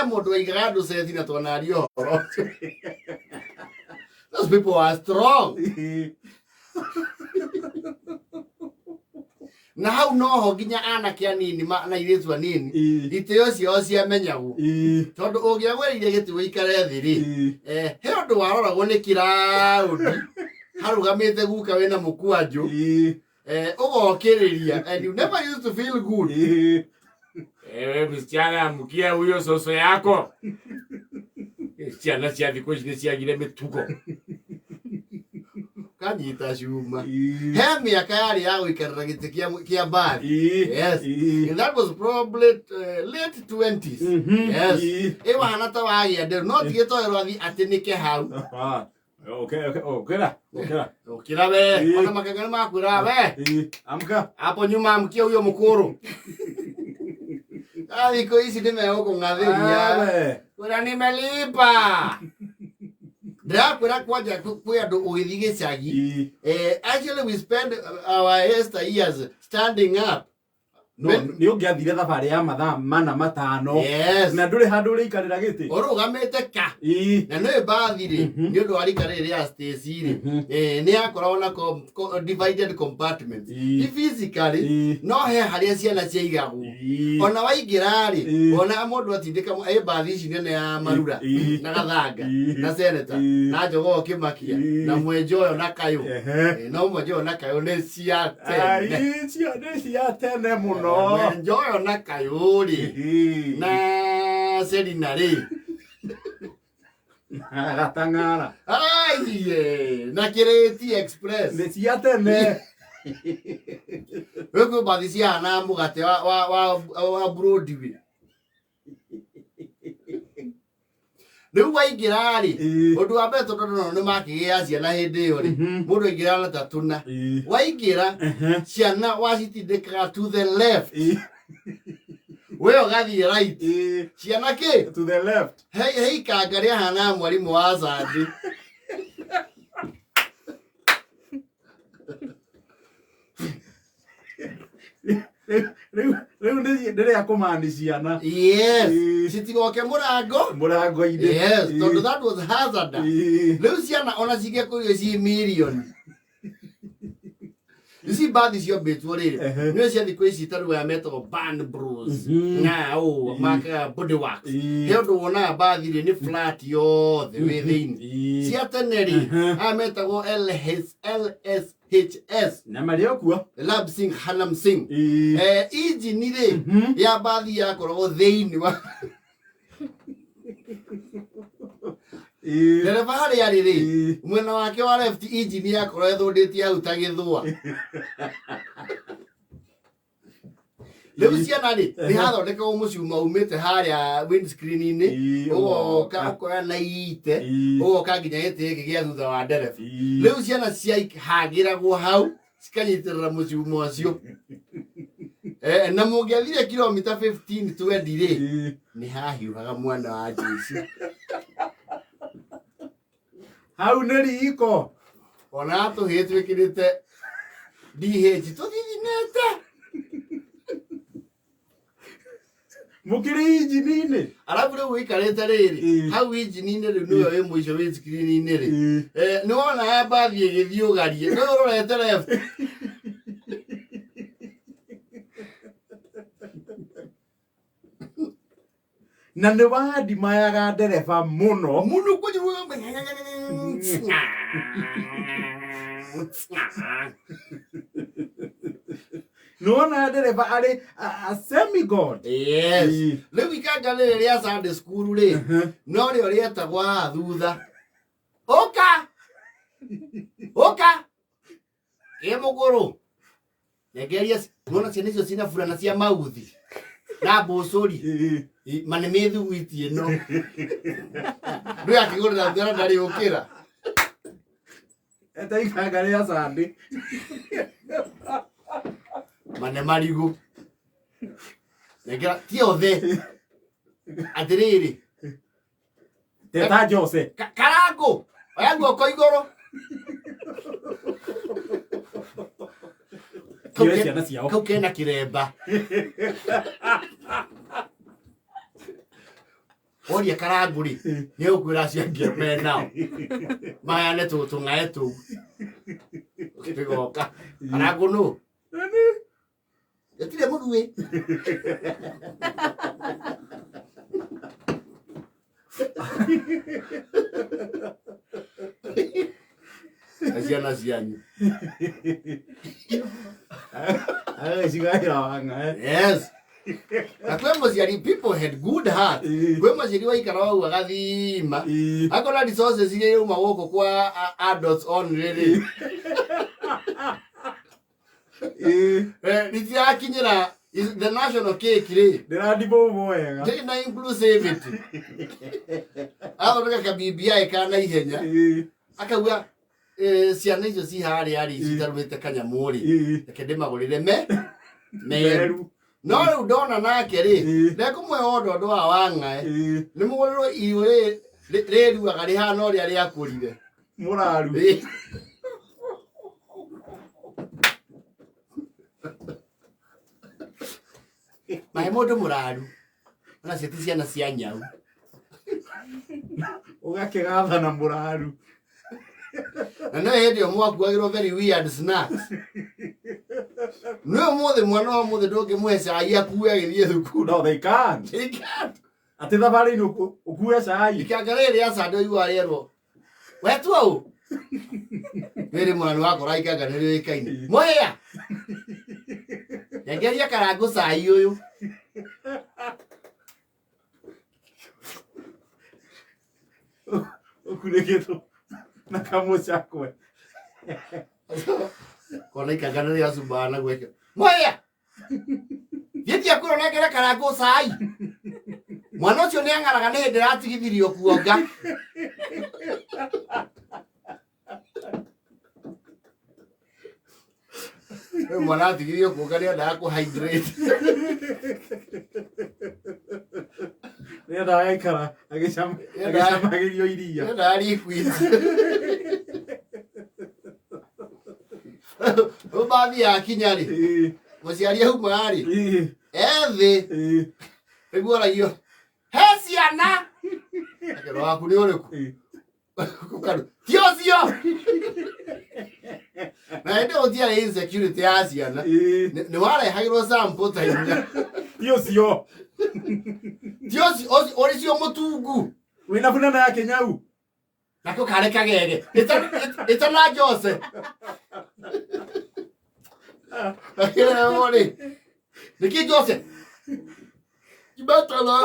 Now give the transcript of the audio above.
Mũndũ waigaga andũ cethi na twanaria ũhoro ũcio. Those people are strong. Na hau noho nginya anake anini na airĩtu anini itĩo ciao ciamenyagwo, tondũ ũngĩagũrĩire gĩtĩ ũikare thĩ rĩ, he ũndũ waroragwo nĩ kiraũndi harũgamĩte guka wĩna mũkwanjũ, ũgokĩrĩria, and you never used to feel good. Ewe msichana, amkia huyo soso yako. Ciana cia thikũ ici nĩ ciagire mĩtugo. Kanyita cuma. He mĩaka yarĩ ya gũikarĩra gĩtĩ kĩa mbathi. Yes. And that was probably late 20s. Yes. Ĩ wahana ta wagĩa nderu no ti gĩtoero athi atĩ nĩke hau. Okera, okera. Ũkĩra we, ona makanga nĩ makwĩra we. Amka. Hapo nyuma amkia huyo mkuru. Ah, thikũ ici nĩ megũkũng'athĩria. We. Kwĩra nimelipa. Ndĩrakwĩra kwanja kwĩ andũ ũgĩthiĩ gĩcagi. Actually we spend our Esther years standing up. No nĩ ũngĩathire thabarĩ ya mathaa mana 5 na ndũrĩ handũ ũrĩikarĩra gĩtĩ. Ũrũgamĩte ka. Na nĩ mbathi rĩ, nĩ ũndũ wa rika rĩrĩ rĩa Stacy rĩ, nĩ yakoragwo na divided compartments. Ti physically, no he harĩa ciana ciaigagwo. Ona waingĩra rĩ, ona mũndũ atindĩka ĩ mbathi ici nene ya marura na gathanga na seneta na njogoo kĩmakia na mwenjoyo na kayũ. No mwenjoyo na kayũ nĩ cia tene. Ai, icio nĩ cia tene mũno. Mwenjoyo na kayũ rĩ, na Selina rĩ, Gatang'ara. Aiye, na Kĩrĩti Express. Nĩ cia tene. Rĩu kwĩ mbathi cihana mũgate wa Broadway. Rĩu waingĩra rĩ, ũndũ wa mbere tondũ no nĩ makĩgĩa ciana hĩndĩ ĩyo rĩ, mũndũ aingĩra na ta tũna. Waingĩra, ciana wacitindĩkaga to the left. We ũgathiĩ right. Ciana kĩ? To the left. He ikanga rĩahana mwarimũ wa Sunday. Rĩu nĩ rĩa kũmani ciana. Yes. Citigoke mũrango. Mũrango-inĩ. Yes, tondũ that was hazard. Rĩu ciana ona cingĩkũrio ci mirioni. Ici mbathi ciombĩtwo rĩrĩ, nĩwe cia thikũ ici ta rĩu aya metagwo Ban Bros na ũ makaga body works. He ũndũ wonaga mbathi rĩ nĩ flat yothe wĩ thĩinĩ. Cia tene rĩ, aya metagwo LH, LSHS. Na marĩ o kuo. Lab Singh Hanam Singh. Injini rĩ ya mbathi yakoragwo thĩinĩ wa ndereba harĩa arĩ rĩ, mwena wake wa left injini yakorwo ĩthũndĩtie hau ta gĩthũa. Rĩu ciana rĩ, nĩ hathondekagwo mũcuma umĩte harĩa windscreen-inĩ, ũgoka ũkoya na ite, ũgoka nginya gĩtĩ gĩkĩ gĩa thutha wa ndereba. Rĩu ciana ciahangĩragwo hau cikanyitĩrĩra mũcuma ũcio. Na mũngĩathire kilomita 15 20 rĩ, nĩ hahiũhaga mwana wa Jesu. Hau nĩ riko. Ona tũhĩĩ twĩkĩrĩte DH tũthithinĩte. Mũkĩrĩ injini-inĩ. Arabu rĩu ũikarĩte rĩrĩ, hau injini-inĩ rĩu nĩwe wĩ mũico wĩ screen-inĩ rĩ. Nĩ wona mbathi ĩgĩthiĩ ũgarie, nĩ ũrorete left. Na nĩ wandimayaga ndereba mũno. Mũno kwanjia. Nĩwona ndereba arĩ a semigod. Yes. Rĩu ikanga rĩrĩ rĩa Sunday school rĩ, no rĩo rĩetagwo haha thutha. Ũka! Ũka! Ĩ mũgũrũ. Nengeria nona ciana icio cina burana cia mauthi na mbũcũri ma nĩ mĩthugwiti ĩno. Ndũĩ akĩgũrĩra ngara ndarĩ ũkĩra. Eta ikanga rĩa Sunday. Ma nĩ marigũ. Nengera ti othe. Atĩrĩrĩ. Teta Jose. Karango. Oya guoko igũrũ. Kioe ciana ciao. Kau kena kĩremba. Woria karangu rĩ, nĩ ũkwĩra acio angĩ me nao mayane tũng'ae tũu tũgoka karangu nũ gĩtirĩ mũruĩ. Na ciana cianyu. Agagĩcigaĩra wang'ae. Yes. Na kwĩ mũciari, people had good heart. Kwĩ mũciari waikara wau agathima akona resources iria irauma gũkũ kwa adults only rĩ, ritirakinyĩra the national cake rĩ. Ndĩrandibũbwo wega. Ndĩrĩ na inclusivity. Athondeka ka BBI ka na ihenya, akauga ciana icio ci harĩa rĩ citarũmĩte kanyamũ rĩ, reke ndĩmagũrĩre me meru. No rĩu ndona nake rĩ, ndekũmwe ondo ũndũ wa wang'ae nĩ mũgũrĩrwo irio rĩruaga rĩhana ũrĩa rĩakũrire. Mũraru. Mahe mũndũ mũraru ona cio ti ciana cia nyau. Ũgakĩgatha na mũraru. Na no hĩndĩ ĩyo mwakuagĩrwo very weird snacks. Nĩ ũmũthĩ mwana wa ũmũthĩ ndũngĩmũhe cai akue agĩthiĩ thukuru. No, they can't. They can't. Atĩ thabarĩ-inĩ ũkue cai. Ikanga rĩrĩ rĩa Sunday ũiguaga rĩerwo wetua ũ rĩrĩ mwana wakora ikanga nĩ rĩũĩkaine mũhĩa nyengeria karangũ cai ũyũ. Ũkunĩkĩtwo na kamũcakwe. Kona ikanga nĩ rĩacumbaga na gwekio mũhĩa thiĩtia kwĩrwo nengere karangũ cai. Mwana ũcio nĩ ang'araga nĩ hĩndĩ ĩratigithirio kuonga. Rĩu mwana atigithirio kuonga nĩ endaga kũ hydrate. Nĩendaga agaikara agĩcamagĩrio iria. Endaga liquid. Rĩu bathi yakinya rĩ, mũciari auma rĩ, ethĩ nĩguo aragio he ciana akĩrwo waku nĩ ũrĩkũ. Kũkaru ti ũcio. Na hĩndĩ ĩyo gũtiarĩ insecurity ya ciana. Nĩ warehagĩrwo sample ta inya. Ti ũcio. Ti ũcio ũrĩ cio mũtungu. Wĩna bunana ya kĩnyau. Nako karĩ kagege ĩtana Jose akĩrehwo rĩ nĩkĩ Jose ibatala.